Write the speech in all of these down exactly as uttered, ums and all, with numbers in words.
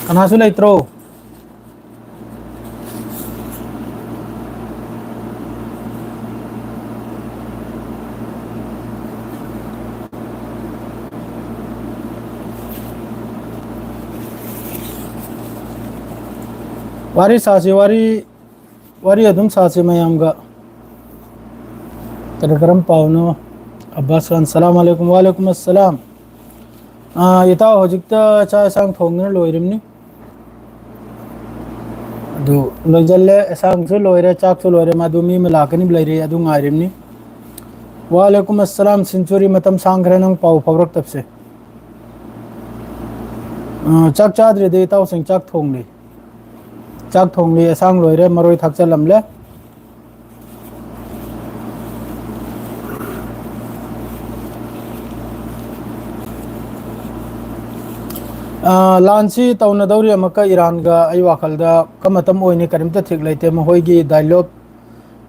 ꯀꯅꯥꯁꯨ ꯂꯩꯇ꯭ꯔꯣ? ꯋꯥꯔꯤ ꯁꯥꯁꯤ, ꯋꯥꯔꯤ, ꯋꯥꯔꯤ ꯑꯗꯨꯝ ꯁꯥꯁꯤ ꯃꯌꯥꯝꯒ꯫ ꯀꯔꯤ ꯀꯔꯝ ꯄꯥꯎꯅꯣ? ꯑꯕꯥꯁ ꯈꯥꯟ, ꯁꯂꯥꯝ ꯑꯂꯩꯀꯨꯝ꯫ ꯋꯥꯂꯩꯀꯨꯝ ꯑꯁꯂꯥꯝ꯫ ꯑꯥ, ꯏꯇꯥꯎ ꯍꯧꯖꯤꯛꯇ ꯆꯥꯛ ꯏꯟꯁꯥꯡ ꯊꯣꯡꯗꯅ ꯂꯣꯏꯔꯤꯕꯅꯤ꯫ ꯑꯗꯨ ꯂꯣꯏꯁꯤꯜꯂꯦ, ꯏꯟꯁꯥꯡꯁꯨ ꯂꯣꯏꯔꯦ, ꯆꯥꯛꯁꯨ ꯂꯣꯏꯔꯦ꯫ ꯃꯗꯨ ꯃꯤ ꯑꯃ ꯂꯥꯛꯀꯅꯤ ꯂꯩꯔꯤ, ꯑꯗꯨ ꯉꯥꯏꯔꯤꯕꯅꯤ꯫ ꯋꯥꯂꯩꯀꯨꯝ ꯑꯁꯂꯥꯝ ꯁꯦꯟꯆꯨꯔꯤ, ꯃꯇꯝ ꯁꯥꯡꯈ꯭ꯔꯦ ꯅꯪ ꯄꯥꯎ ꯐꯥꯎꯔꯛꯇꯕꯁꯦ꯫ ꯑ, ꯆꯥꯛ ꯆꯥꯗ꯭ꯔꯤꯗ ꯏꯇꯥꯎꯁꯤꯡ, ꯆꯥꯛ ꯊꯣꯡꯂꯤ꯫ ꯆꯥꯛ ꯊꯣꯡꯂꯤ, ꯏꯟꯁꯥꯡ ꯂꯣꯏꯔꯦ, ꯃꯔꯣꯏ ꯊꯥꯛꯆꯜꯂꯝꯂꯦ꯫ ꯑ, ꯂꯥꯟꯁꯤ ꯇꯧꯅꯗꯧꯔꯤ ꯑꯃꯨꯛꯀ ꯏꯔꯥꯟꯒ꯫ ꯑꯩ ꯋꯥꯈꯜꯗ ꯀꯃꯇꯝ ꯑꯣꯏꯅꯤ, ꯀꯔꯤꯝꯇ ꯊꯤꯛ ꯂꯩꯇꯦ꯫ ꯃꯈꯣꯏꯒꯤ ꯗꯥꯏꯂꯣꯛ,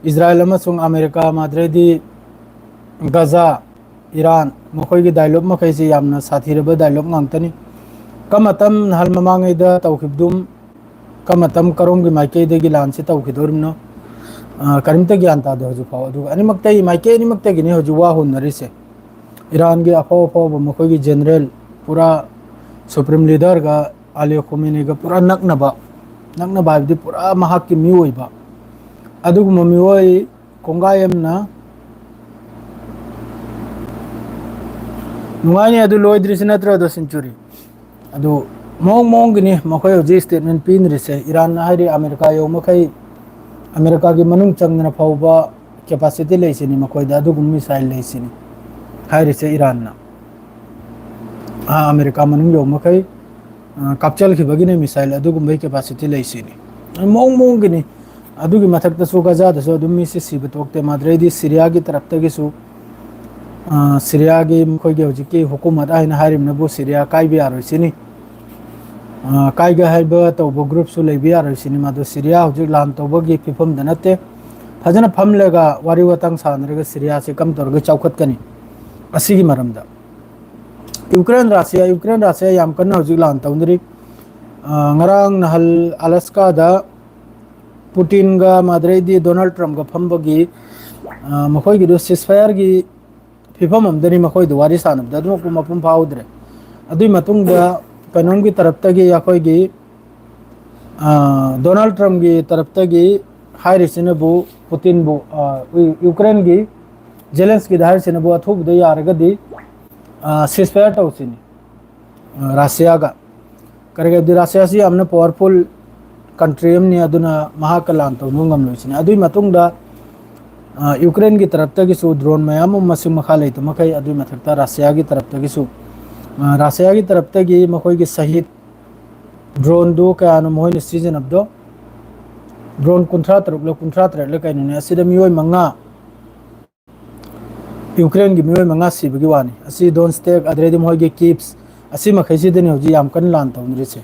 ꯏꯖꯔꯥꯏꯜ ꯑꯃꯁꯨꯡ ꯑꯃꯦꯔꯤꯀꯥ, ꯃꯗꯨꯗꯩꯗꯤ ꯒꯖꯥ, ꯏꯔꯥꯟ, ꯃꯈꯣꯏꯒꯤ ꯗꯥꯏꯂꯣꯛ ꯃꯈꯩꯁꯤ ꯌꯥꯝꯅ ꯁꯥꯊꯤꯔꯕ ꯗꯥꯏꯂꯣꯛ ꯉꯥꯛꯇꯅꯤ꯫ ꯀꯃꯇꯝ ꯅꯍꯥꯟ ꯃꯃꯥꯡꯉꯩꯗ ꯇꯧꯈꯤꯕꯗꯨꯝ, ꯀꯃꯇꯝ ꯀꯔꯣꯝꯒꯤ ꯃꯥꯏꯀꯩꯗꯒꯤ ꯂꯥꯟꯁꯤ ꯇꯧꯈꯤꯗꯧꯔꯤꯕꯅꯣ, ꯑ, ꯀꯔꯤꯝꯇ ꯒ꯭ꯌꯥꯟ ꯇꯥꯗꯦ ꯍꯧꯖꯤꯛ ꯐꯥꯎ꯫ ꯑꯗꯨꯒ ꯑꯅꯤꯃꯛꯇꯒꯤ, ꯃꯥꯏꯀꯩ ꯑꯅꯤꯃꯛꯇꯒꯤꯅꯤ ꯍꯧꯖꯤꯛ ꯋꯥ ꯍꯧꯅꯔꯤꯁꯦ꯫ ꯏꯔꯥꯟꯒꯤ ꯑꯐꯥꯎ ꯑꯐꯥꯎꯕ ꯃꯈꯣꯏꯒꯤ ꯖꯦꯅꯔꯦꯜ, ꯄꯨꯔꯥ ꯁꯨꯄ꯭ꯔꯤꯝ ꯂꯤꯗꯔꯒ ꯑꯂꯤ ꯈꯣꯃꯦꯅꯤꯒ ꯄꯨꯔꯥ ꯅꯛꯅꯕ, ꯅꯛꯅꯕ ꯍꯥꯏꯕꯗꯤ ꯄꯨꯔꯥ ꯃꯍꯥꯛꯀꯤ ꯃꯤꯑꯣꯏꯕ, ꯑꯗꯨꯒꯨꯝꯕ ꯃꯤꯑꯣꯏ ꯀꯣꯡꯒꯥꯏ ꯑꯃꯅ ꯅꯨꯡꯉꯥꯏꯅꯤ꯫ ꯑꯗꯨ ꯂꯣꯏꯗ꯭ꯔꯤꯁꯤ ꯅꯠꯇ꯭ꯔꯣ ꯑꯗꯣ ꯁꯦꯟꯆꯨꯔꯤ? ꯑꯗꯨ ꯃꯑꯣꯡ ꯃꯑꯣꯡꯒꯤꯅꯤ ꯃꯈꯣꯏ ꯍꯧꯖꯤꯛ ꯁ꯭ꯇꯦꯠꯃꯦꯟ ꯄꯤꯅꯔꯤꯁꯦ꯫ ꯏꯔꯥꯟꯅ ꯍꯥꯏꯔꯤ ꯑꯃꯦꯔꯤꯀꯥ ꯌꯧ ꯃꯈꯩ, ꯑꯃꯦꯔꯤꯀꯥꯒꯤ ꯃꯅꯨꯡ ꯆꯪꯗꯅ ꯐꯥꯎꯕ ꯀꯦꯄꯥꯁꯤꯇꯤ ꯂꯩꯁꯤꯅꯤ ꯃꯈꯣꯏꯗ, ꯑꯗꯨꯒꯨꯝꯕ ꯃꯤꯁꯥꯏꯜ ꯂꯩꯁꯤꯅꯤ ꯍꯥꯏꯔꯤꯁꯦ ꯏꯔꯥꯟꯅ꯫ ꯑꯥ, ꯑꯃꯦꯔꯤꯀꯥ ꯃꯅꯨꯡ ꯌꯧ ꯃꯈꯩ, ꯑꯥ, ꯀꯥꯞꯆꯜꯈꯤꯕꯒꯤꯅꯦ ꯃꯤꯁꯥꯏꯜ ꯑꯗꯨꯒꯨꯝꯕꯒꯤ ꯀꯦꯄꯥꯁꯤꯇꯤ ꯂꯩꯁꯤꯅꯤ꯫ ꯃꯑꯣꯡ ꯃꯑꯣꯡꯒꯤꯅꯤ꯫ ꯑꯗꯨꯒꯤ ꯃꯊꯛꯇꯁꯨ ꯒꯖꯥꯗꯁꯨ ꯑꯗꯨꯝ ꯃꯤꯁꯤ ꯁꯤꯕ ꯇꯣꯛꯇꯦ꯫ ꯃꯗꯨꯗꯩꯗꯤ ꯁꯤꯔꯤꯌꯥꯒꯤ ꯇꯔꯞꯇꯒꯤꯁꯨ, ꯑꯥ, ꯁꯤꯔꯤꯌꯥꯒꯤ ꯃꯈꯣꯏꯒꯤ ꯍꯧꯖꯤꯛꯀꯤ ꯍꯨꯀꯨꯃꯠ ꯍꯥꯏꯅ ꯍꯥꯏꯔꯤꯕꯅꯕꯨ ꯁꯤꯔꯤꯌꯥ ꯀꯥꯏꯕ ꯌꯥꯔꯣꯏ ꯁꯤꯅꯤ꯫ ꯑꯥ, ꯀꯥꯏꯒꯦ ꯍꯥꯏꯕ ꯇꯧꯕ ꯒ꯭ꯔꯨꯞꯁꯨ ꯂꯩꯕ ꯌꯥꯔꯣꯏ ꯁꯤꯅꯤ꯫ ꯃꯗꯨ ꯁꯤꯔꯤꯌꯥ ꯍꯧꯖꯤꯛ ꯂꯥꯟ ꯇꯧꯕꯒꯤ ꯐꯤꯕꯝꯗ ꯅꯠꯇꯦ꯫ ꯐꯖꯅ ꯐꯝꯂꯒ ꯋꯥꯔꯤ ꯋꯥꯇꯥꯡ ꯁꯥꯟꯅꯔꯒ ꯁꯤꯔꯤꯌꯥꯁꯤ ꯀꯝ ꯇꯧꯔꯒ ꯆꯥꯎꯈꯠꯀꯅꯤ? ꯑꯁꯤꯒꯤ ꯃꯔꯝꯗ ꯌꯨꯀ꯭ꯔꯦꯟ ꯔꯥꯁꯤꯌꯥ, ꯌꯨꯀ꯭ꯔꯦꯟ ꯔꯥꯁꯤꯌꯥ ꯌꯥꯝ ꯀꯟꯅ ꯍꯧꯖꯤꯛ ꯂꯥꯟ ꯇꯧꯅꯔꯤ꯫ ꯑ, ꯉꯔꯥꯡ ꯅꯍꯥꯟ ꯑꯂꯥꯁꯀꯥꯗ ꯄꯨꯇꯤꯟꯒ ꯃꯗ꯭ꯔꯩꯗꯤ ꯗꯣꯅꯥꯜꯗ ꯇ꯭ꯔꯝꯞꯒ ꯐꯝꯕꯒꯤ, ꯑ, ꯃꯈꯣꯏꯒꯤꯗꯨ ceasefire-ꯒꯤ ꯐꯤꯕꯝ ꯑꯝꯗꯅꯤ ꯃꯈꯣꯏꯗꯨ ꯋꯥꯔꯤ ꯁꯥꯟꯅꯕꯗ ꯑꯗꯨꯃꯛꯄꯨ ꯃꯄꯨꯡ ꯐꯥꯍꯧꯗ꯭ꯔꯦ꯫ ꯑꯗꯨꯒꯤ ꯃꯇꯨꯡꯗ ꯀꯩꯅꯣꯝꯒꯤ ꯇꯔꯞꯇꯒꯤ ꯑꯩꯈꯣꯏꯒꯤ, ꯑ, ꯗꯣꯅꯥꯜꯗ ꯇ꯭ꯔꯝꯞꯒꯤ ꯇꯔꯞꯇꯒꯤ ꯍꯥꯏꯔꯤꯁꯤꯅꯕꯨ ꯄꯨꯇꯤꯟꯕꯨ, ꯑ, ꯌꯨ-, ꯌꯨꯀ꯭ꯔꯦꯟꯒꯤ ꯖꯦꯂꯦꯟꯁꯀꯤꯗ ꯍꯥꯏꯔꯤꯁꯤꯅꯕꯨ ꯑꯊꯨꯕꯗ ꯌꯥꯔꯒꯗꯤ, ꯑ, ceasefire ꯇꯧꯁꯤꯅꯤ꯫ ꯑ, ꯔꯁꯤꯌꯥꯒ꯫ ꯀꯔꯤꯒꯤꯅꯣꯗꯤ ꯔꯁꯤꯌꯥꯁꯤ ꯌꯥꯝꯅ powerful country ꯑꯃꯅꯤ, ꯑꯗꯨꯅ ꯃꯍꯥꯛꯀ ꯂꯥꯟ ꯇꯧꯕ ꯉꯝꯂꯣꯏꯁꯤꯅꯤ꯫ ꯑꯗꯨꯒꯤ ꯃꯇꯨꯡꯗ, ꯑ, ꯌꯨꯀ꯭ꯔꯦꯟꯒꯤ ꯇꯔꯞꯇꯒꯤꯁꯨ drone ꯃꯌꯥꯝ ꯑꯃ ꯃꯁꯤꯡ ꯃꯈꯥ ꯂꯩꯇ ꯃꯈꯩ, ꯑꯗꯨꯒꯤ ꯃꯊꯛꯇ ꯔꯁꯤꯌꯥꯒꯤ ꯇꯔꯞꯇꯒꯤꯁꯨ, ꯑ, ꯔꯁꯤꯌꯥꯒꯤ ꯇꯔꯞꯇꯒꯤ ꯃꯈꯣꯏꯒꯤ ꯁꯍꯤꯗ drone-ꯗꯨ ꯀꯌꯥꯅꯣ ꯃꯈꯣꯏꯅ ꯁꯤꯖꯤꯟꯅꯕꯗꯣ? Drone ꯀꯨꯟꯊ꯭ꯔꯥ ꯇꯔꯨꯛꯂ ꯀꯨꯟꯊ꯭ꯔꯥ ꯇꯔꯦꯠꯂ ꯀꯩꯅꯣꯅꯦ, ꯑꯁꯤꯗ ꯃꯤꯑꯣꯏ ꯃꯉꯥ, ꯌꯨꯀ꯭ꯔꯦꯟꯒꯤ ꯃꯤꯑꯣꯏ ꯃꯉꯥ ꯁꯤꯕꯒꯤ ꯋꯥꯅꯤ꯫ ꯑꯁꯤ ꯗꯣꯟꯁꯇꯦꯛ, ꯑꯗꯩꯗꯤ ꯃꯈꯣꯏꯒꯤ ꯀꯤꯞꯁ, ꯑꯁꯤ ꯃꯈꯩꯁꯤꯗꯅꯤ ꯍꯧꯖꯤꯛ ꯌꯥꯝ ꯀꯟꯅ ꯂꯥꯟ ꯇꯧꯅꯔꯤꯁꯦ꯫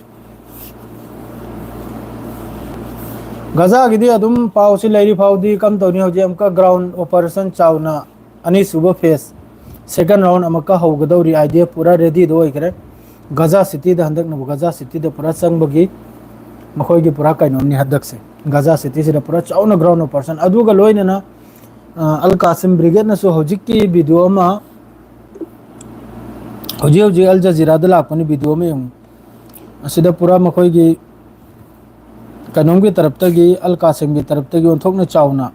ꯒꯖꯥꯒꯤꯗꯤ ꯑꯗꯨꯝ ꯄꯥꯎꯁꯤ ꯂꯩꯔꯤ ꯐꯥꯎꯗꯤ ꯀꯝ ꯇꯧꯅꯤ? ꯍꯧꯖꯤꯛ ꯑꯃꯨꯛꯀ ground operation ꯆꯥꯎꯅ ꯑꯅꯤꯁꯨꯕ phase, second round ꯑꯃꯨꯛꯀ ꯍꯧꯒꯗꯧꯔꯤ꯫ IDF ꯄꯨꯔꯥ ready-ꯗ ꯑꯣꯏꯈ꯭ꯔꯦ꯫ ꯒꯖꯥ ꯁꯤꯇꯤꯗ ꯍꯟꯗꯛꯅꯕꯨ ꯒꯖꯥ ꯁꯤꯇꯤꯗ ꯄꯨꯔꯥ ꯆꯪꯕꯒꯤ ꯃꯈꯣꯏꯒꯤ ꯄꯨꯔꯥ ꯀꯩꯅꯣꯝꯅꯤ ꯍꯟꯗꯛꯁꯦ꯫ ꯒꯖꯥ ꯁꯤꯇꯤꯁꯤꯗ ꯄꯨꯔꯥ ꯆꯥꯎꯅ ground operation, ꯑꯗꯨꯒ ꯂꯣꯏꯅꯅ, ꯑ, ꯑꯜ ꯀꯥꯁꯤꯝ brigade-ꯅꯁꯨ ꯍꯧꯖꯤꯛꯀꯤ video ꯑꯃ, ꯍꯧꯖꯤꯛ ꯍꯧꯖꯤꯛ ꯑꯜ ꯖꯖꯤꯔꯥꯗ ꯂꯥꯛꯄꯅꯤ, video ꯑꯃ ꯌꯦꯡꯉꯨ꯫ ꯑꯁꯤꯗ ꯄꯨꯔꯥ ꯃꯈꯣꯏꯒꯤ ꯀꯩꯅꯣꯝꯒꯤ ꯇꯔꯞꯇꯒꯤ, ꯑꯜ ꯀꯥꯁꯤꯝꯒꯤ ꯇꯔꯞꯇꯒꯤ ꯑꯣꯟꯊꯣꯛꯅ ꯆꯥꯎꯅ,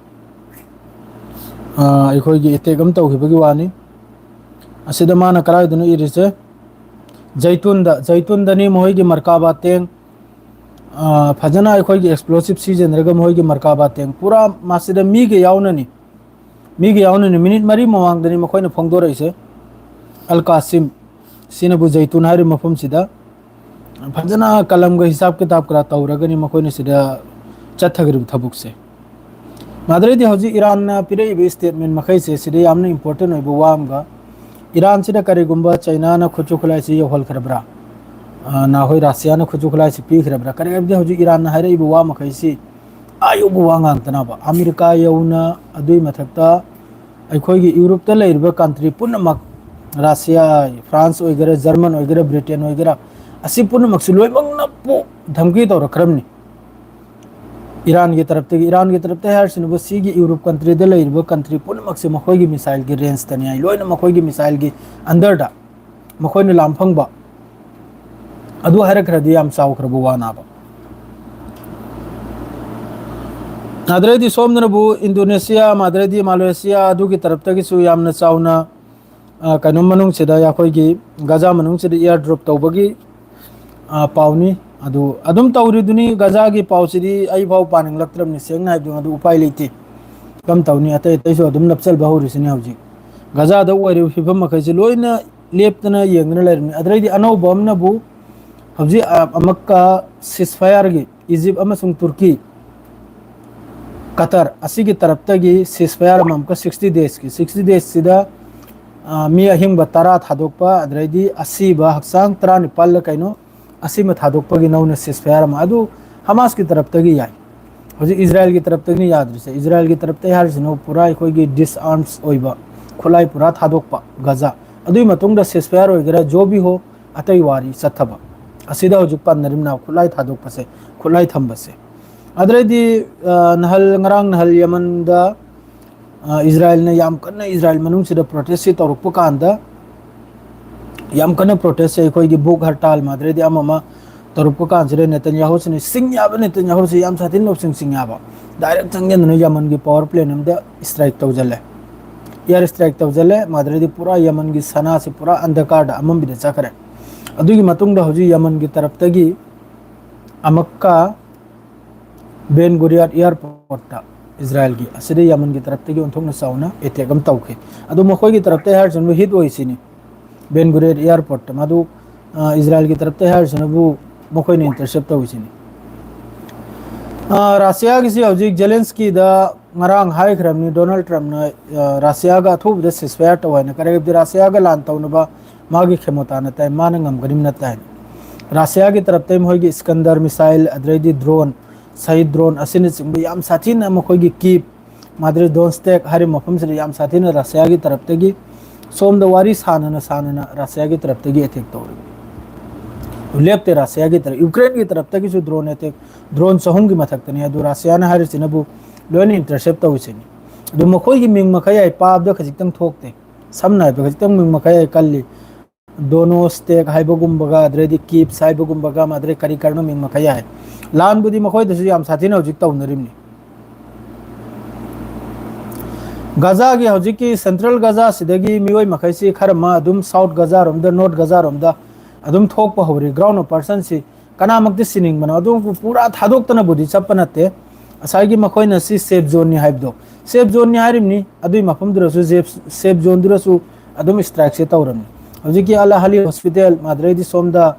ꯑ, ꯑꯩꯈꯣꯏꯒꯤ attack ꯑꯃ ꯇꯧꯈꯤꯕꯒꯤ ꯋꯥꯅꯤ꯫ ꯑꯁꯤꯗ ꯃꯥꯅ ꯀꯗꯥꯏꯗꯅꯣ ꯏꯔꯤꯁꯦ? ꯖꯩꯇꯨꯟꯗ, ꯖꯩꯇꯨꯟꯗꯅꯤ ꯃꯈꯣꯏꯒꯤ ꯃꯔꯀꯥꯕꯥ tank, ꯑ, ꯐꯖꯅ ꯑꯩꯈꯣꯏꯒꯤ explosive ꯁꯤꯖꯤꯟꯅꯔꯒ ꯃꯈꯣꯏꯒꯤ ꯃꯔꯀꯥꯕꯥ tank ꯄꯨꯔꯥ ꯃꯁꯤꯗ ꯃꯤꯒ ꯌꯥꯎꯅꯅꯤ꯫ ꯃꯤꯒ ꯌꯥꯎꯅꯅꯤ꯫ Minute ꯃꯔꯤ ꯃꯃꯥꯡꯗꯅꯤ ꯃꯈꯣꯏꯅ ꯐꯣꯡꯗꯣꯔꯛꯏꯁꯦ꯫ ꯑꯜ ꯀꯥꯁꯤꯝ, ꯁꯤꯅꯕꯨ ꯖꯩꯇꯨꯟ ꯍꯥꯏꯔꯤꯕ ꯃꯐꯝꯁꯤꯗ ꯐꯖꯅ ꯀꯂꯝꯒ ꯍꯤꯁꯥꯕ ꯀꯤꯇꯥꯕ ꯀꯔꯥ ꯇꯧꯔꯒꯅꯤ ꯃꯈꯣꯏꯅ ꯁꯤꯗ ꯆꯠꯊꯒꯗꯕ ꯊꯕꯛꯁꯦ꯫ ꯃꯥꯗ꯭ꯔꯩꯗꯤ ꯍꯧꯖꯤꯛ ꯏꯔꯥꯟꯅ ꯄꯤꯔꯛꯏꯕ statement ꯃꯈꯩꯁꯦ ꯁꯤꯗ ꯌꯥꯝꯅ important ꯑꯣꯏꯕ ꯋꯥ ꯑꯃꯒ, ꯏꯔꯥꯟꯁꯤꯗ ꯀꯔꯤꯒꯨꯝꯕ ꯆꯩꯅꯥꯅ ꯈꯨꯠꯁꯨ ꯈꯨꯠꯂꯥꯏꯁꯤ ꯌꯧꯍꯟꯈ꯭ꯔꯕ꯭ꯔꯥ? ꯑ, ꯅꯍꯣꯏ ꯔꯁꯤꯌꯥꯅ ꯈꯨꯠꯁꯨ ꯈꯨꯠꯂꯥꯏꯁꯤ ꯄꯤꯈ꯭ꯔꯕ꯭ꯔꯥ? ꯀꯔꯤ ꯍꯥꯏꯕꯗꯤ ꯍꯧꯖꯤꯛ ꯏꯔꯥꯟꯅ ꯍꯥꯏꯔꯛꯏꯕ ꯋꯥ ꯃꯈꯩꯁꯤ ꯑꯥ ꯌꯧꯕ ꯋꯥ ꯉꯥꯛꯇꯅꯕ꯫ ꯑꯃꯦꯔꯤꯀꯥ ꯌꯧꯅ, ꯑꯗꯨꯒꯤ ꯃꯊꯛꯇ ꯑꯩꯈꯣꯏꯒꯤ ꯌꯨꯔꯣꯞꯇ ꯂꯩꯔꯤꯕ country ꯄꯨꯝꯅꯃꯛ, ꯔꯁꯤꯌꯥ, ꯐ꯭ꯔꯥꯟꯁ ꯑꯣꯏꯒꯦꯔꯥ, ꯖꯔꯃꯟ ꯑꯣꯏꯒꯦꯔꯥ, ꯕ꯭ꯔꯤꯇꯦꯟ ꯑꯣꯏꯒꯦꯔꯥ, ꯑꯁꯤ ꯄꯨꯝꯅꯃꯛꯁꯤ ꯂꯣꯏꯅꯃꯛꯅ ꯄꯣ-, ꯙꯝꯀꯤ ꯇꯧꯔꯛꯈ꯭ꯔꯕꯅꯤ꯫ ꯏꯔꯥꯟꯒꯤ ꯇꯔꯞꯇꯒꯤ, ꯏꯔꯥꯟꯒꯤ ꯇꯔꯞꯇ ꯍꯥꯏꯔꯤꯁꯤꯅꯕꯨ ꯁꯤꯒꯤ ꯌꯨꯔꯣꯞ ꯀꯟꯇ꯭ꯔꯤꯗ ꯂꯩꯔꯤꯕ ꯀꯟꯇ꯭ꯔꯤ ꯄꯨꯝꯅꯃꯛꯁꯦ ꯃꯈꯣꯏꯒꯤ ꯃꯤꯁꯥꯏꯜꯒꯤ ꯔꯦꯟꯖꯇꯅꯤ ꯍꯥꯏ, ꯂꯣꯏꯅ ꯃꯈꯣꯏꯒꯤ ꯃꯤꯁꯥꯏꯜꯒꯤ ꯑꯟꯗꯔꯗ ꯃꯈꯣꯏꯅ ꯂꯥꯝ ꯐꯪꯕ꯫ ꯑꯗꯨ ꯍꯥꯏꯔꯛꯈ꯭ꯔꯗꯤ ꯌꯥꯝ ꯆꯥꯎꯈ꯭ꯔꯕ ꯋꯥꯅꯦꯕ꯫ ꯑꯗꯨꯗꯩꯗꯤ ꯁꯣꯝꯗꯅꯕꯨ ꯏꯟꯗꯣꯅꯦꯁꯤꯌꯥ, ꯑꯗꯨꯗꯩꯗꯤ ꯃꯥꯂꯦꯁꯤꯌꯥ, ꯑꯗꯨꯒꯤ ꯇꯔꯞꯇꯒꯤꯁꯨ ꯌꯥꯝꯅ ꯆꯥꯎꯅ, ꯑ, ꯀꯩꯅꯣ ꯃꯅꯨꯡꯁꯤꯗ, ꯑꯩꯈꯣꯏꯒꯤ ꯒꯖꯥ ꯃꯅꯨꯡꯁꯤꯗ ꯏꯌꯥꯔ ꯗ꯭ꯔꯣꯞ ꯇꯧꯕꯒꯤ, ꯑ, ꯄꯥꯎꯅꯤ꯫ ꯑꯗꯨ ꯑꯗꯨꯝ ꯇꯧꯔꯤꯗꯨꯅꯤ꯫ ꯒꯖꯥꯒꯤ ꯄꯥꯎꯁꯤꯗꯤ ꯑꯩ ꯐꯥꯎ ꯄꯥꯅꯤꯡꯂꯛꯇ꯭ꯔꯕꯅꯤ, ꯁꯦꯡꯅ ꯍꯥꯏꯕꯗ, ꯑꯗꯨ ꯎꯄꯥꯏ ꯂꯩꯇꯦ꯫ ꯀꯝ ꯇꯧꯅꯤ? ꯑꯇꯩ ꯑꯇꯩꯁꯨ ꯑꯗꯨꯝ ꯅꯞꯆꯜꯕ ꯍꯧꯔꯤꯁꯤꯅꯤ ꯍꯧꯖꯤꯛ꯫ ꯒꯖꯥꯗ ꯑꯣꯏꯔꯤꯕ ꯐꯤꯕꯝ ꯃꯈꯩꯁꯦ ꯂꯣꯏꯅ ꯂꯦꯞꯇꯅ ꯌꯦꯡꯗꯅ ꯂꯩꯔꯝꯃꯤ꯫ ꯑꯗꯨꯗꯩꯗꯤ ꯑꯅꯧꯕ ꯑꯃꯅꯕꯨ ꯍꯧꯖꯤꯛ, ꯑ, ꯑꯃꯨꯛꯀ ceasefire ꯒꯤ ꯏꯖꯤꯞ ꯑꯃꯁꯨꯡ ꯇꯨꯔꯀꯤ, ꯀꯇꯔ ꯑꯁꯤꯒꯤ ꯇꯔꯞꯇꯒꯤ ceasefire ꯑꯃ ꯑꯃꯨꯛꯀ sixty days ꯀꯤ, sixty days ꯁꯤꯗ, ꯑ, ꯃꯤ ꯑꯍꯤꯡꯕ ꯇꯔꯥ ꯊꯥꯗꯣꯛꯄ, ꯑꯗꯨꯗꯩꯗꯤ ꯑꯁꯤꯕ ꯍꯛꯆꯥꯡ ꯇꯔꯥꯅꯤꯄꯥꯜꯂ ꯀꯩꯅꯣ ꯑꯁꯤꯃ ꯊꯥꯗꯣꯛꯄꯒꯤ ꯅꯧꯅ ceasefire ꯑꯃ꯫ ꯑꯗꯨ ꯍꯃꯥꯁꯀꯤ ꯇꯔꯞꯇꯒꯤ ꯌꯥꯏ꯫ ꯍꯧꯖꯤꯛ ꯏꯖꯔꯥꯌꯦꯜꯒꯤ ꯇꯔꯞꯇꯒꯤꯅꯤ ꯌꯥꯗ꯭ꯔꯤꯁꯦ꯫ ꯏꯖꯔꯥꯌꯦꯜꯒꯤ ꯇꯔꯞꯇꯒꯤ ꯍꯥꯏꯔꯤꯁꯤꯅ ꯄꯨꯔꯥ ꯑꯩꯈꯣꯏꯒꯤ disarms ꯑꯣꯏꯕ, ꯈꯨꯠꯂꯥꯏ ꯄꯨꯔꯥ ꯊꯥꯗꯣꯛꯄ ꯒꯖꯥ꯫ ꯑꯗꯨꯒꯤ ꯃꯇꯨꯡꯗ ceasefire ꯑꯣꯏꯒꯦꯔꯥ, ꯖꯣ ꯕꯤ ꯍꯣ, ꯑꯇꯩ ꯋꯥꯔꯤ ꯆꯠꯊꯕ꯫ ꯑꯁꯤꯗ ꯍꯧꯖꯤꯛ ꯄꯟꯅꯔꯤꯕꯅ ꯈꯨꯠꯂꯥꯏ ꯊꯥꯗꯣꯛꯄꯁꯦ, ꯈꯨꯠꯂꯥꯏ ꯊꯝꯕꯁꯦ꯫ ꯑꯗꯨꯗꯩꯗꯤ, ꯑ, ꯅꯍꯜ, ꯉꯔꯥꯡ ꯅꯍꯜ ꯌꯃꯟꯗ, ꯑ, ꯏꯖꯔꯥꯌꯦꯜꯅ ꯌꯥꯝ ꯀꯟꯅ ꯏꯖꯔꯥꯌꯦꯜ ꯃꯅꯨꯡꯁꯤꯗ protest ꯁꯤ ꯇꯧꯔꯛꯄ ꯀꯥꯟꯗ, ꯌꯥꯝ ꯀꯟꯅ protest ꯁꯦ ꯑꯩꯈꯣꯏꯒꯤ ꯚꯨꯈ ꯍꯔꯇꯥꯜ, ꯑꯗꯨꯗꯩꯗꯤ ꯑꯃ ꯑꯃ ꯇꯧꯔꯛꯄ ꯀꯥꯟꯁꯤꯗ ꯅꯦꯇꯟꯌꯥꯍꯨꯁꯤꯅ ꯁꯤꯡ ꯌꯥꯕ, ꯅꯦꯇꯟꯌꯥꯍꯨꯁꯤ ꯌꯥꯝ ꯁꯥꯊꯤꯅ ꯂꯧꯁꯤꯡ ꯁꯤꯡ ꯌꯥꯕ꯫ Direct ꯆꯪꯁꯤꯟꯗꯨꯅ ꯌꯃꯟꯒꯤ power plant ꯑꯃꯗ strike ꯇꯧꯁꯤꯜꯂꯦ, air strike ꯇꯧꯁꯤꯜꯂꯦ꯫ ꯃꯗꯨꯗꯩꯗꯤ ꯄꯨꯔꯥ ꯌꯃꯟꯒꯤ ꯁꯅꯥꯁꯤ ꯄꯨꯔꯥ ꯑꯟꯙꯀꯥꯔꯗ ꯑꯃꯝꯕꯤꯗ ꯆꯠꯈ꯭ꯔꯦ꯫ ꯑꯗꯨꯒꯤ ꯃꯇꯨꯡꯗ ꯍꯧꯖꯤꯛ ꯌꯃꯟꯒꯤ ꯇꯔꯞꯇꯒꯤ ꯑꯃꯛꯀ ꯕꯦꯟ ꯒꯨꯔꯤꯌꯥꯠ airport ꯇ ꯏꯖꯔꯥꯌꯦꯜꯒꯤ, ꯑꯁꯤꯗ ꯌꯃꯟꯒꯤ ꯇꯔꯞꯇꯒꯤ ꯑꯣꯟꯊꯣꯛꯅ ꯆꯥꯎꯅ attack ꯑꯃ ꯇꯧꯈꯤ꯫ ꯑꯗꯨ ꯃꯈꯣꯏꯒꯤ ꯇꯔꯞꯇ ꯍꯥꯏꯔꯤꯁꯤꯅ hit ꯑꯣꯏꯁꯤꯅꯤ꯫ ꯕꯦꯟ ꯒꯨꯔꯤꯌꯥꯠ airport ꯇ꯫ ꯃꯗꯨ, ꯑ, ꯏꯖꯔꯥꯌꯦꯜꯒꯤ ꯇꯔꯞꯇ ꯍꯥꯏꯔꯤꯁꯤꯅꯕꯨ ꯃꯈꯣꯏꯅ intercept ꯇꯧꯔꯤꯁꯤꯅꯤ꯫ ꯑ, ꯔꯁꯤꯌꯥꯒꯤꯁꯤ ꯍꯧꯖꯤꯛ ꯖꯦꯂꯦꯟꯁꯀꯤꯗ ꯉꯔꯥꯡ ꯍꯥꯏꯈ꯭ꯔꯕꯅꯤ ꯗꯣꯅꯥꯜꯗ ꯇ꯭ꯔꯝꯞꯅ, ꯑ, ꯔꯁꯤꯌꯥꯒ ꯑꯊꯨꯕꯗ ceasefire ꯇꯧ ꯍꯥꯏꯅ꯫ ꯀꯔꯤꯒꯨꯝꯕꯗꯤ ꯔꯁꯤꯌꯥꯒ ꯂꯥꯟ ꯇꯧꯅꯕ ꯃꯥꯒꯤ ꯈꯦꯃꯣꯇꯥ ꯅꯠꯇꯦ, ꯃꯥꯅ ꯉꯝꯒꯅꯤ ꯅꯠꯇꯦ ꯍꯥꯏꯅ꯫ ꯔꯁꯤꯌꯥꯒꯤ ꯇꯔꯞꯇꯩ ꯃꯈꯣꯏꯒꯤ Iskander missile, ꯑꯗꯨꯗꯩꯗꯤ drone, Shahed drone ꯑꯁꯤꯅꯆꯤꯡꯕ ꯌꯥꯝ ꯁꯥꯊꯤꯅ ꯃꯈꯣꯏꯒꯤ ꯀꯤꯞ, ꯃꯥꯗ꯭ꯔꯤ ꯗꯣꯟꯁꯇꯦꯛ ꯍꯥꯏꯔꯤꯕ ꯃꯐꯝꯁꯤꯗ ꯌꯥꯝ ꯁꯥꯊꯤꯅ ꯔꯁꯤꯌꯥꯒꯤ ꯇꯔꯞꯇꯒꯤ, ꯁꯣꯝꯗ ꯋꯥꯔꯤ ꯁꯥꯟꯅꯅ ꯁꯥꯟꯅꯅ ꯔꯁꯤꯌꯥꯒꯤ ꯇꯔꯞꯇꯒꯤ attack ꯇꯧꯔꯤ꯫ ꯂꯦꯞꯇꯦ ꯔꯁꯤꯌꯥꯒꯤ ꯇꯔꯞ, ꯌꯨꯀ꯭ꯔꯦꯟꯒꯤ ꯇꯔꯞꯇꯒꯤꯁꯨ ꯗ꯭ꯔꯣꯟ ꯑꯦꯇꯦꯛ, ꯗ꯭ꯔꯣꯟ ꯆꯍꯨꯝꯒꯤ ꯃꯊꯛꯇꯅꯤ꯫ ꯑꯗꯨ ꯔꯁꯤꯌꯥꯅ ꯍꯥꯏꯔꯤꯁꯤꯅꯕꯨ ꯂꯣꯏꯅ ꯏꯟꯇꯔꯁꯦꯞ ꯇꯧꯔꯤꯁꯤꯅꯤ꯫ ꯑꯗꯨ ꯃꯈꯣꯏꯒꯤ ꯃꯤꯡ ꯃꯈꯩ ꯍꯥꯏ ꯄꯥꯕꯗ ꯈꯖꯤꯛꯇꯪ ꯊꯣꯛꯇꯦ꯫ ꯁꯝꯅ ꯍꯥꯏꯔꯕꯗ ꯈꯖꯤꯛꯇꯪ ꯃꯤꯡ ꯃꯈꯩ ꯍꯥꯏ ꯀꯜꯂꯤ꯫ ꯗꯣꯅꯣꯁꯇꯦꯛ ꯍꯥꯏꯕꯒꯨꯝꯕꯒ, ꯑꯗꯩꯗꯤ ꯀꯤꯞꯁ ꯍꯥꯏꯕꯒꯨꯝꯕꯒ, ꯑꯗꯩ ꯀꯔꯤ ꯀꯔꯤꯅꯣ ꯃꯤꯡ ꯃꯈꯩ ꯍꯥꯏ꯫ ꯂꯥꯟꯕꯨꯗꯤ ꯃꯈꯣꯏꯗꯁꯨ ꯌꯥꯝ ꯁꯥꯊꯤꯅ ꯍꯧꯖꯤꯛ ꯇꯧꯅꯔꯤꯕꯅꯤ꯫ ꯒꯖꯥꯒꯤ ꯍꯧꯖꯤꯛꯀꯤ ꯁꯦꯟꯇ꯭ꯔꯦꯜ ꯒꯖꯥꯁꯤꯗꯒꯤ ꯃꯤꯑꯣꯏ ꯃꯈꯩꯁꯤ ꯈꯔ ꯑꯃ ꯑꯗꯨꯝ ꯁꯥꯎꯠ ꯒꯖꯥꯔꯣꯝꯗ, ꯅꯣꯔꯠ ꯒꯖꯥꯔꯣꯝꯗ ꯑꯗꯨꯝ ꯊꯣꯛꯄ ꯍꯧꯔꯤ꯫ ꯒ꯭ꯔꯥꯎꯟ ꯑꯣꯄꯔꯦꯁꯟꯁꯤ ꯀꯅꯥꯃꯛꯇꯤ ꯁꯤꯅꯤꯡꯕꯅꯣ, ꯑꯗꯨꯕꯨ ꯄꯨꯔꯥ ꯊꯥꯗꯣꯛꯇꯅꯕꯨꯗꯤ ꯆꯠꯄ ꯅꯠꯇꯦ꯫ ꯉꯁꯥꯏꯒꯤ ꯃꯈꯣꯏꯅ ꯁꯤ ꯁꯦꯐ ꯖꯣꯟꯅꯤ ꯍꯥꯏꯕꯗꯣ, ꯁꯦꯐ ꯖꯣꯟꯅꯤ ꯍꯥꯏꯔꯤꯕꯅꯤ꯫ ꯑꯗꯨꯒꯤ ꯃꯐꯝꯗꯨꯗꯁꯨ ꯁꯦꯐ, ꯁꯦꯐ ꯖꯣꯟꯗꯨꯗꯁꯨ ꯑꯗꯨꯝ ꯏꯁꯇ꯭ꯔꯥꯏꯛꯁꯦ ꯇꯧꯔꯝꯃꯤ꯫ ꯍꯧꯖꯤꯛꯀꯤ ꯑꯜ ꯑꯍꯂꯤ ꯍꯣꯁꯄꯤꯇꯥꯜ, ꯃꯥꯗ꯭ꯔꯩꯗꯤ ꯁꯣꯝꯗ,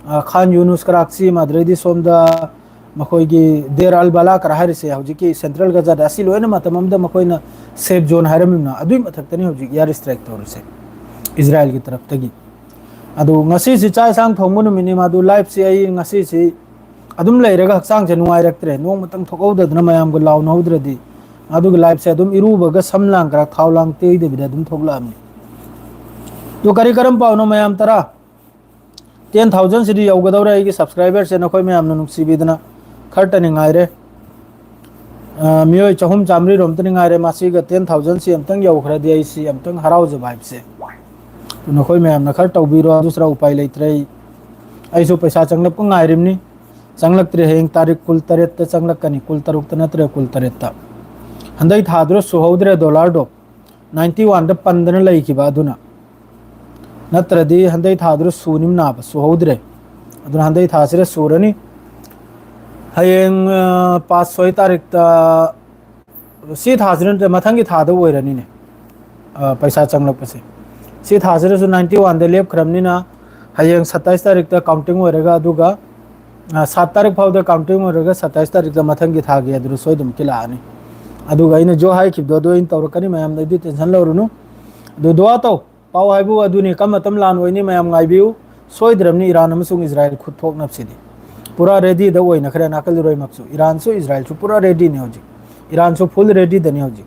ꯑ, ꯈꯥꯟ ꯌꯨꯅꯨꯁ ꯀꯔꯥꯛꯁꯤ, ꯃꯥꯗ꯭ꯔꯩꯗꯤ ꯁꯣꯝꯗ ꯃꯈꯣꯏꯒꯤ ꯗꯦꯔ ꯑꯜ ꯕꯂꯥ ꯀꯔꯥ ꯍꯥꯏꯔꯤꯁꯦ, ꯍꯧꯖꯤꯛꯀꯤ ꯁꯦꯟꯇ꯭ꯔꯦꯜ ꯒꯖꯥꯗ, ꯑꯁꯤ ꯂꯣꯏꯅ ꯃꯇꯝ ꯑꯃꯗ ꯃꯈꯣꯏꯅ ꯁꯦꯐ ꯖꯣꯟ ꯍꯥꯏꯔꯝꯃꯤꯕꯅ, ꯑꯗꯨꯒꯤ ꯃꯊꯛꯇꯅꯤ ꯍꯧꯖꯤꯛ ꯏꯌꯥꯔ ꯏꯁꯇ꯭ꯔꯥꯏꯛ ꯇꯧꯔꯤꯁꯦ ꯏꯖꯔꯥꯏꯜꯒꯤ ꯇꯔꯞꯇꯒꯤ꯫ ꯑꯗꯨ ꯉꯁꯤꯁꯤ ꯆꯥꯛ ꯏꯟꯁꯥꯡ ꯊꯣꯡꯕ ꯅꯨꯃꯤꯠꯅꯤ, ꯃꯥꯗꯨ ꯂꯥꯏꯐꯁꯤ ꯑꯩ ꯉꯁꯤꯁꯤ ꯑꯗꯨꯝ ꯂꯩꯔꯒ ꯍꯛꯆꯥꯡꯁꯦ ꯅꯨꯡꯉꯥꯏꯔꯛꯇ꯭ꯔꯦ꯫ ꯅꯣꯡꯃꯇꯪ ꯊꯣꯛꯍꯧꯗꯗꯅ ꯃꯌꯥꯝꯒ ꯂꯥꯎꯅꯍꯧꯗ꯭ꯔꯗꯤ꯫ ꯑꯗꯨꯒꯤ ꯂꯥꯏꯐꯁꯦ ꯑꯗꯨꯝ ꯏꯔꯨꯕꯒ ꯁꯝ ꯂꯥꯡ ꯈꯔ ꯊꯥꯎ ꯂꯥꯡ ꯇꯩꯗꯕꯤꯗ ꯑꯗꯨꯝ ꯊꯣꯛꯂꯛꯑꯕꯅꯤ꯫ ꯑꯗꯨ ꯀꯔꯤ ꯀꯔꯝ ꯄꯥꯎꯅꯣ ꯃꯌꯥꯝ? ꯇꯔꯥ, ꯇꯦꯟ ꯊꯥꯎꯖꯟꯁꯤꯗꯤ ꯌꯧꯒꯗꯧꯔꯦ꯫ ꯑꯩꯒꯤ ꯁꯕꯁꯀ꯭ꯔꯥꯏꯕꯔꯁꯦ ꯅꯈꯣꯏ ꯃꯌꯥꯝꯅ ꯅꯨꯡꯁꯤꯕꯤꯗꯅ ꯈꯔꯇꯅꯤ ꯉꯥꯏꯔꯦ꯫ ꯑ, ꯃꯤꯑꯣꯏ ꯆꯍꯨꯝ ꯆꯥꯃꯔꯤ ꯔꯣꯝꯇꯅꯤ ꯉꯥꯏꯔꯦ꯫ ꯃꯁꯤꯒ ꯇꯦꯟ ꯊꯥꯎꯖꯟꯁꯤ ꯑꯝꯇꯪ ꯌꯧꯈ꯭ꯔꯗꯤ ꯑꯩꯁꯤ ꯑꯝꯇꯪ ꯍꯔꯥꯎꯖꯕ ꯍꯥꯏꯕꯁꯦ꯫ ꯑꯗꯨ ꯅꯈꯣꯏ ꯃꯌꯥꯝꯅ ꯈꯔ ꯇꯧꯕꯤꯔꯣ, ꯑꯗꯨ ꯁꯔꯨꯛ ꯎꯄꯥꯏ ꯂꯩꯇ꯭ꯔꯦ꯫ ꯑꯩ, ꯑꯩꯁꯨ ꯄꯩꯁꯥ ꯆꯪꯂꯛꯄ ꯉꯥꯏꯔꯤꯕꯅꯤ꯫ ꯆꯪꯂꯛꯇ꯭ꯔꯦ, ꯍꯌꯦꯡ ꯇꯥꯔꯤꯛ ꯀꯨꯟ ꯇꯔꯦꯠꯇ ꯆꯪꯂꯛꯀꯅꯤ, ꯀꯨꯟ ꯇꯔꯨꯛꯇ ꯅꯠꯇ꯭ꯔꯦ, ꯀꯨꯟ ꯇꯔꯦꯠꯇ꯫ ꯍꯟꯗꯛ ꯊꯥꯗꯨꯗ ꯁꯨꯍꯧꯗ꯭ꯔꯦ ꯗꯣꯂꯔꯗꯣ, ꯅꯥꯏꯟꯇꯤ ꯋꯥꯟꯗ ꯄꯟꯗꯅ ꯂꯩꯈꯤꯕ ꯑꯗꯨꯅ꯫ ꯅꯠꯇ꯭ꯔꯗꯤ ꯍꯟꯗꯛ ꯊꯥꯗꯨꯗ ꯁꯨꯅꯤꯝ ꯅꯥꯕ, ꯁꯨꯍꯧꯗ꯭ꯔꯦ꯫ ꯑꯗꯨꯅ ꯍꯟꯗꯛ ꯊꯥꯁꯤꯗ ꯁꯨꯔꯅꯤ꯫ ꯍꯌꯦꯡ, ꯑ, ꯄꯥꯁ ꯁꯣꯏ ꯇꯥꯔꯤꯛꯇ, ꯁꯤ ꯊꯥꯁꯤ ꯅꯠꯇ꯭ꯔꯦ, ꯃꯊꯪꯒꯤ ꯊꯥꯗ ꯑꯣꯏꯔꯅꯤꯅꯦ, ꯑ, ꯄꯩꯁꯥ ꯆꯪꯂꯛꯄꯁꯦ꯫ ꯁꯤ ꯊꯥꯁꯤꯗꯁꯨ ꯅꯥꯏꯟꯇꯤ ꯋꯥꯟꯗ ꯂꯦꯞꯈ꯭ꯔꯕꯅꯤꯅ, ꯍꯌꯦꯡ ꯁꯠꯇꯥꯏꯁ ꯇꯥꯔꯤꯛꯇ ꯀꯥꯎꯟꯇꯤꯡ ꯑꯣꯏꯔꯒ, ꯑꯗꯨꯒ, ꯑ, ꯁꯥꯠ ꯇꯥꯔꯤꯛ ꯐꯥꯎꯗ ꯀꯥꯎꯟꯇꯤꯡ ꯑꯣꯏꯔꯒ, ꯁꯠꯇꯥꯏꯁ ꯇꯥꯔꯤꯛꯇ ꯃꯊꯪꯒꯤ ꯊꯥꯒꯤ ꯑꯗꯨꯗ ꯁꯣꯏꯗꯅꯃꯛꯀꯤ ꯂꯥꯛꯑꯅꯤ꯫ ꯑꯗꯨꯒ ꯑꯩꯅ ꯖꯣ ꯍꯥꯏꯈꯤꯕꯗꯣ ꯑꯗꯨ ꯑꯩꯅ ꯇꯧꯔꯛꯀꯅꯤ, ꯃꯌꯥꯝꯅ ꯑꯗꯨꯗꯤ ꯇꯦꯟꯁꯟ ꯂꯧꯔꯨꯅꯨ꯫ ꯑꯗꯨ ꯗꯨꯋꯥ ꯇꯧ꯫ ꯄꯥꯎ ꯍꯥꯏꯕꯨ ꯑꯗꯨꯅꯤ, ꯀꯔꯝꯕ ꯃꯇꯝ ꯂꯥꯟ ꯑꯣꯏꯅꯤ ꯃꯌꯥꯝ ꯉꯥꯏꯕꯤꯌꯨ꯫ ꯁꯣꯏꯗ꯭ꯔꯕꯅꯤ ꯏꯔꯥꯟ ꯑꯃꯁꯨꯡ ꯏꯖꯔꯥꯏꯜ ꯈꯨꯠ ꯊꯣꯛꯅꯕꯁꯤꯗꯤ꯫ ꯄꯨꯔꯥ ꯔꯦꯗꯤꯗ ꯑꯣꯏꯅꯈ꯭ꯔꯦ ꯅꯥꯀꯜ ꯏꯔꯣꯏꯃꯛꯁꯨ꯫ ꯏꯔꯥꯟꯁꯨ ꯏꯖꯔꯥꯏꯜꯁꯨ ꯄꯨꯔꯥ ꯔꯦꯗꯤꯅꯤ ꯍꯧꯖꯤꯛ꯫ ꯏꯔꯥꯟꯁꯨ ꯐꯨꯜ ꯔꯦꯗꯤꯗꯅꯤ ꯍꯧꯖꯤꯛ꯫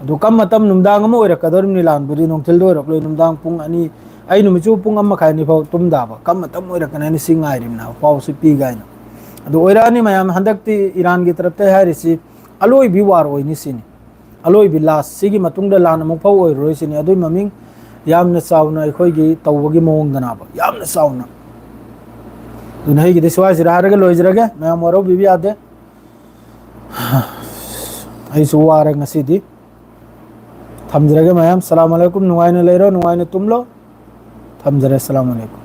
ꯑꯗꯨ ꯀꯔꯝꯕ ꯃꯇꯝ, ꯅꯨꯡꯗꯥꯡ ꯑꯃ ꯑꯣꯏꯔꯛꯀꯗꯧꯔꯤꯕꯅꯤ ꯂꯥꯟꯕꯨꯗꯤ, ꯅꯨꯡꯊꯤꯜꯗ ꯑꯣꯏꯔꯛꯂꯣꯏ, ꯅꯨꯡꯗꯥꯡ ꯄꯨꯡ ꯑꯅꯤ, ꯑꯩ ꯅꯨꯃꯤꯠꯁꯨ ꯄꯨꯡ ꯑꯃ ꯃꯈꯥꯏ ꯑꯅꯤ ꯐꯥꯎ ꯇꯨꯝꯗꯕ, ꯀꯔꯝꯕ ꯃꯇꯝ ꯑꯣꯏꯔꯛꯀꯅꯤ ꯍꯥꯏꯅ ꯁꯤ ꯉꯥꯏꯔꯤꯕꯅꯦ, ꯄꯥꯎꯁꯤ ꯄꯤꯒꯦ ꯍꯥꯏꯅ꯫ ꯑꯗꯨ ꯑꯣꯏꯔꯛꯑꯅꯤ ꯃꯌꯥꯝ, ꯍꯟꯗꯛꯇꯤ ꯏꯔꯥꯟꯒꯤ ꯇꯔꯞꯇ ꯍꯥꯏꯔꯤꯁꯤ ꯑꯂꯣꯏꯕꯤ ꯋꯥꯔ ꯑꯣꯏꯅꯤ ꯁꯤꯅꯤ꯫ ꯑꯂꯣꯏꯕꯤ ꯂꯥꯁ, ꯁꯤꯒꯤ ꯃꯇꯨꯡꯗ ꯂꯥꯟ ꯑꯃꯨꯛ ꯐꯥꯎ ꯑꯣꯏꯔꯔꯣꯏ ꯁꯤꯅꯤ꯫ ꯑꯗꯨꯒꯤ ꯃꯃꯤꯡ ꯌꯥꯝꯅ ꯆꯥꯎꯅ ꯑꯩꯈꯣꯏꯒꯤ ꯇꯧꯕꯒꯤ ꯃꯑꯣꯡꯗꯅꯕ, ꯌꯥꯝꯅ ꯆꯥꯎꯅ꯫ ꯑꯗꯨꯅ ꯑꯩꯒꯤꯗꯤ ꯁ꯭ꯋꯥꯏꯁꯤꯗ ꯍꯥꯏꯔꯒ ꯂꯣꯏꯖꯔꯒꯦ, ꯃꯌꯥꯝ ꯋꯥꯔꯧꯕꯤꯕ ꯌꯥꯗꯦ꯫ ꯑꯩꯁꯨ ꯋꯥꯔꯦ ꯉꯁꯤꯗꯤ꯫ ꯊꯝꯖꯔꯒꯦ ꯃꯌꯥꯝ꯫ ꯁꯂꯥꯝ ꯑꯂꯩꯀꯨꯝ꯫ ꯅꯨꯡꯉꯥꯏꯅ ꯂꯩꯔꯣ, ꯅꯨꯡꯉꯥꯏꯅ ꯇꯨꯝꯂꯣ꯫ ꯊꯝꯖꯔꯦ꯫ ꯁꯂꯥꯝ ꯑꯂꯩꯀꯨꯝ꯫